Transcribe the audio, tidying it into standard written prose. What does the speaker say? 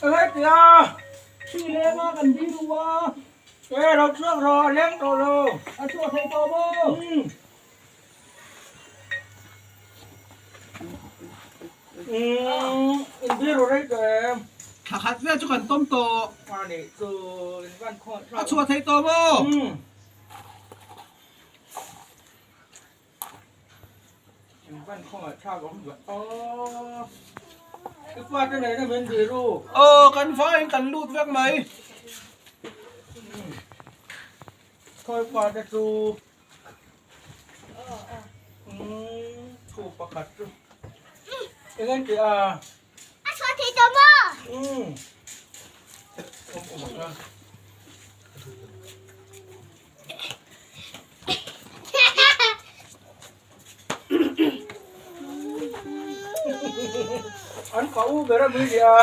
Hetia Hri leng a kan biru a. E lo chhuak rawh a leng tawh lo. A chhuak thei tawh maw? Umm. Umm in biru rei tawh em? Thla khat vel chu kan tawm tawh. A nih chu in van khaw A chhuah thei tawh maw? Umm. In van khawngaih thlak awm ve aw. I pa te nena min biru. Aw kan vaiin kan lut vek mai. Khawi pa te chu umm thu pakhat chu eng an tih a. A chhuah thei tawh maw? Umm awm awm ang a. An ka u ber a mi nia.